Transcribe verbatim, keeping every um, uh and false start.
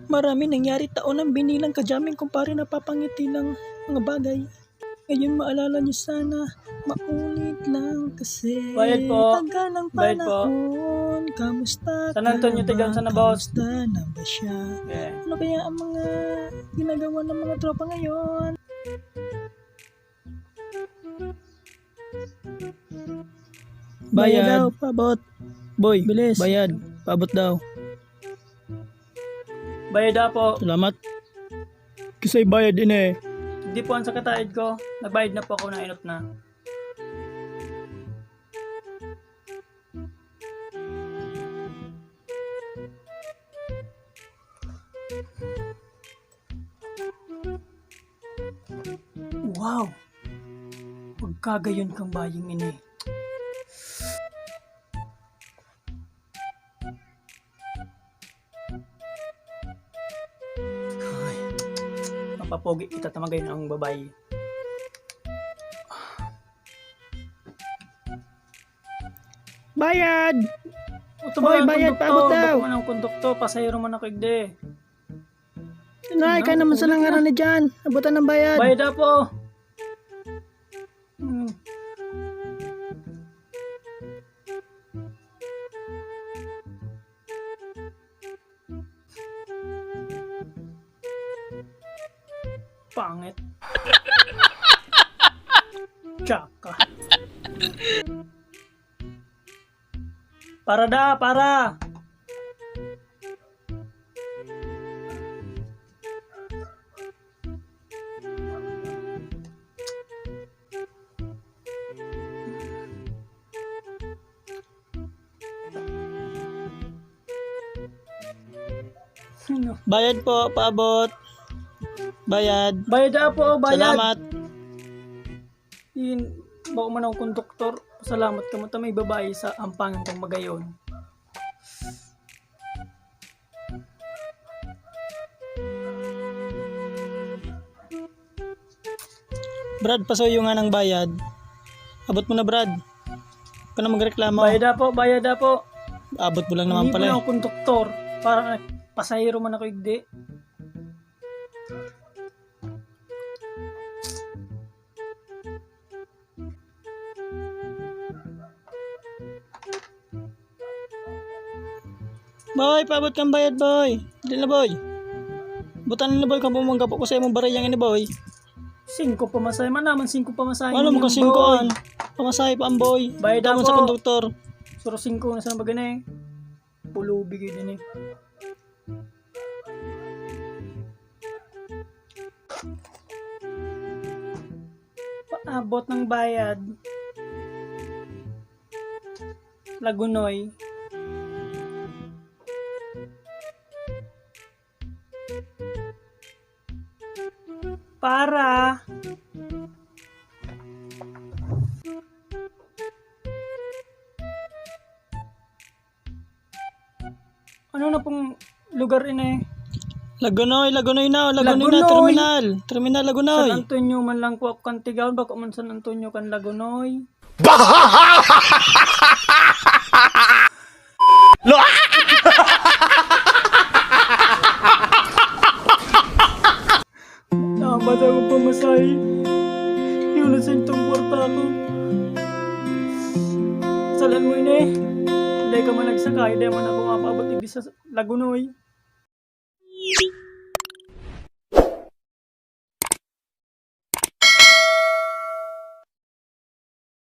Marami nangyari taon ang binilang kadyaming kumpare na papangiti lang mga bagay. Ngayon maalala niyo sana, maulit lang kasi. Bayad po. Tagal ng Bayad po. Panahon, kamusta San ka Antonio, na Tigaon ba? Sana, boss. Kamusta na ba siya? Yeah. Ano kaya ang mga ginagawa ng mga tropa ngayon? Bayad Bayad. Daw, paabot. Boy, Bilis. Bayad. Paabot daw. Bayad na po. Salamat. Kisay bayad ini eh. Di po ang sakataid ko. Nagbayad na po ako, nainot na. Wow! Pagkagayon kang baying ini. Ay, mapapogi kita ta magayon ang babae. Bayad! Ito Hoy, ba ang bayad, konduktor? Paabot daw. Bako man ang konduktor, pasahero man ako igdi. Nay, Ano? Kaya naman sa Ulit na. Nangaran na dyan. Abutan ng bayad. Bayad na po. Hmm. Pangit. Tsaka. Para da, para. Sino? Bayad po, paabot. Bayad. Bayad na po, bayad. Salamat. Yun, bako man akong konduktor. Pasalamat ka mo ta may babae sa ampangan kong magayon. Brad, pasuyo nga ng bayad. Abot mo na, Brad. Huwag ka na magreklamo. Bayad na po, bayad na po. Abot mo lang naman Hindi pala po eh. Ako konduktor. Para pasahero man ako, hindi. Boy, paabot kang bayad, boy. Dali na, boy. Butan na, boy, kung pumangga po ko sa imong bariyang ini, boy. Singko pamasahe man naman, singko pamasahe Ano mo niyan, ka singko, boy. An? Pamasahe pa ang boy. Bayad Tawon sa ako. Konduktor. Suro singko na sa bagay na eh. Pulubi kayo din eh. Paabot ng bayad. Lagunoy. Para. Ano na pong lugar ini? Lagunoy, Lagunoy na, Lagunoy na, Lagunoy. Terminal. Terminal Lagunoy. San Antonio man lang po ako kan Tigaon, bako man San Antonio kan Lagunoy. Dapat akong pamasahe. Yun na sa itong kwarta ko. Salan mo ini. Dai ka man nagsakay, dai man ako mapaabot digdi sa Lagunoy.